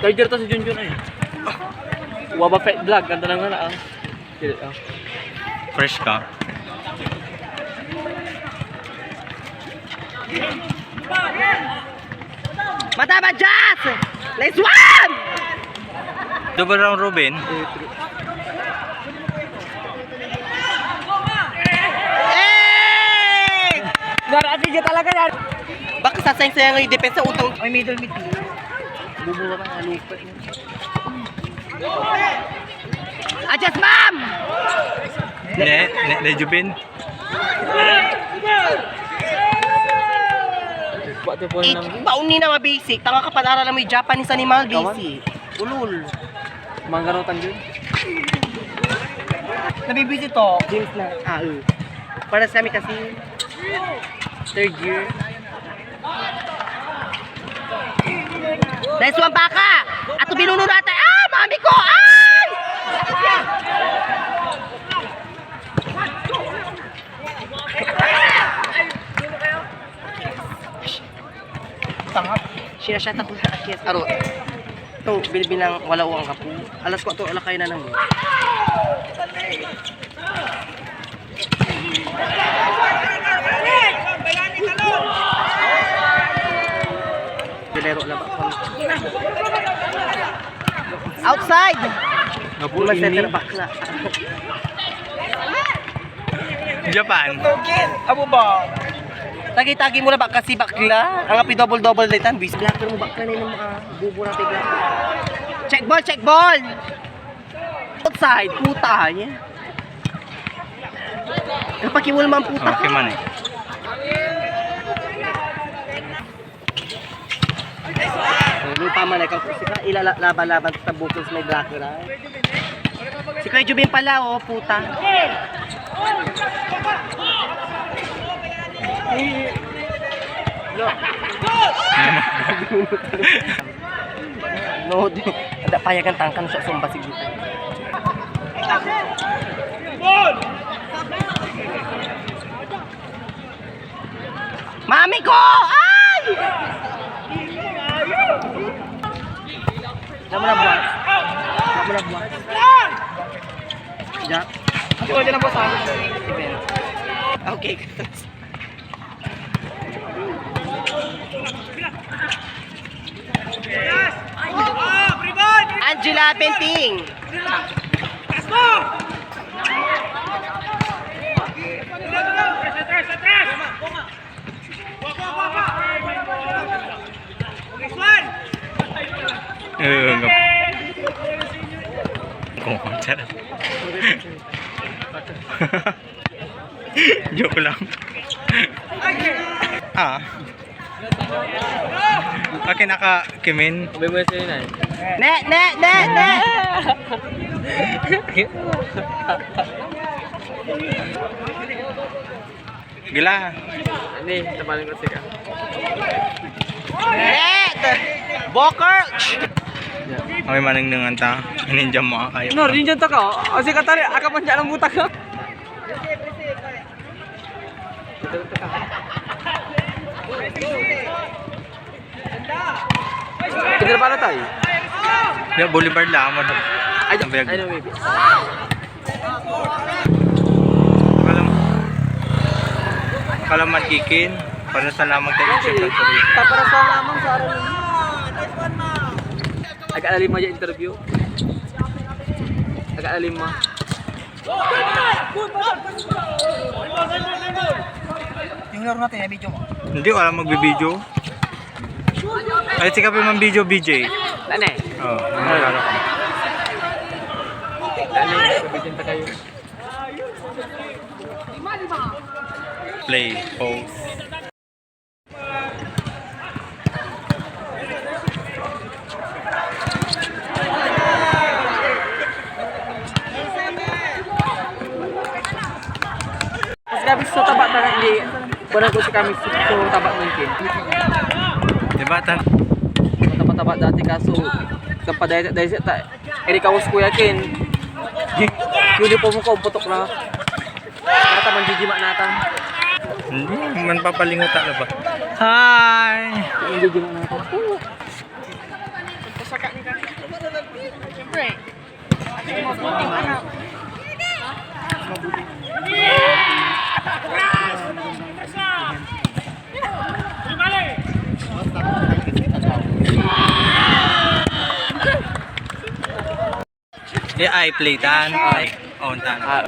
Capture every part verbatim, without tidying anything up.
Charger to si Junjun ay. Waba Pet Vlog, ganda ng hala, ah. Sila, ah. Fresh ka. Mataba, Jazz! Nice one! Double round robin. Hey! Narabi ka talaga yan. Baka sasayangsayang yung depensa, utang. Ay, middle mid. Bubuha ka, ano pa? Adjust, ma'am! Ne, ne, ne, Jubin. It, baon ni na mabasic. Tanga ka, panaralan mo'y Japanese animal, basic. Ulul. Manggarotan yun. Nabibisi to. James na. Ah, eh. Para sa amin kasi, third year. Nice one, Baka! Ato binuno natin. Ah, mami ko! Ay! Tanga. Sinasya ta ko sa akyat. Aro. Ito, bilbilang wala o ang kapo. Alas kuwatro, alakay na lang. Bilero na ba? Outside! Naku, Mas ini. Center back na. Japan. Tugin, abo ba? Tagi-tagi mo na ba kasi bakla? Ang api double-double na itan, bis blocker mo bakla na yung mga bubo na tigla. Check ball, check ball! Outside, puta niya. Kapakiwal man puta. Okay man eh. Lupa man ikaw, sika, ilala-, laban-laban sa bukol sa may blocker, ha? Si Kuya Jubin pala, oh, puta. No, di, ada payagan tangkan sa sumba, sige. Mami ko! Ay! Alam mo na, buwas. Alam mo na, buwas. Jack. Ito, ito na, boss, ha? Okay. Angela Penting. Eh, ngap-, kung charot. Joke lang. Ah. Okay, naka Kimin. Sabay mo sa'yo na eh. Ne, ne, ne, ne. Gila. Ani, tapalan ko sika. Net! Bokers! May manengnengan ta. Ninja mo, ah, kayo. No, ninja ta ka, oh. O, si Katari, akapan siya ng buta ka. Pinarbalan tayo. Ya, Boulevard lang, ano. Ay, ang bayag. Ay, no, maybe. Kalam-, kalaman kikin, para sa lamang tayo, siyempre. Tapos sa lamang sa araw. Ag-alim mo yung interview. Ag-alim mo. Yung laro natin, eh, video mo. Hindi, wala magbibideo. Ay, si Kape man video, B J. Ano eh? Oh, ano laro ka? Ano eh? Sabitin pa kayo. Play, pause. Mas gabi sa taba na hindi. Parang ko si kami sa, sa taba ng team. Diba, tan- Mataba-taba dati kaso sa padayset-dayset ta. Eri kawas ko yakin. Uniform ko, putok na. Nata manjijima natan. Hindi, manpapalingot ako ba? Hi! Siyempre. Di ay play tan. Ay, oh, tan. Ah.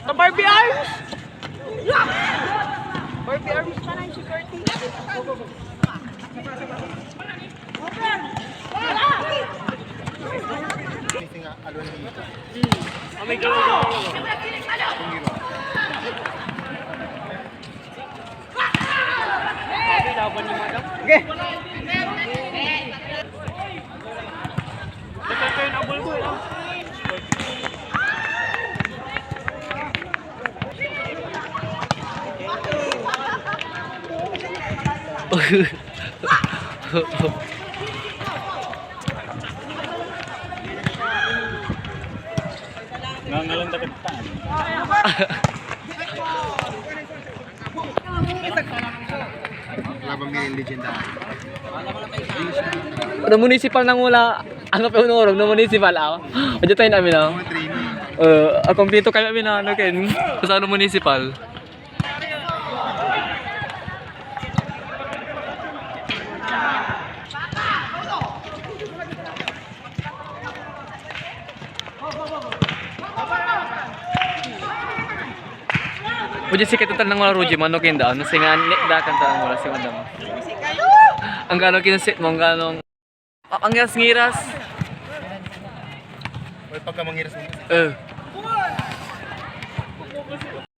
Sa Barbie Arms! Barbie Arms na lang si Curtis. Ngangalan ta kita. Laban mi legenda. No municipal nangula, anggapoy onurom, no municipal, aw. Adya tayo na amin, aw. Mga training. Eh, ah, kompleto kayo amin, ah, ano, Ken? Sa ano, municipal. Odi si kitatal nangula Roger, mano ken da, no, singa ni da kan ta nangula si Madam. Anggano kin set mo, anggano, ah, anggas ngiras. Oy, pagka mangiras mo. Eh.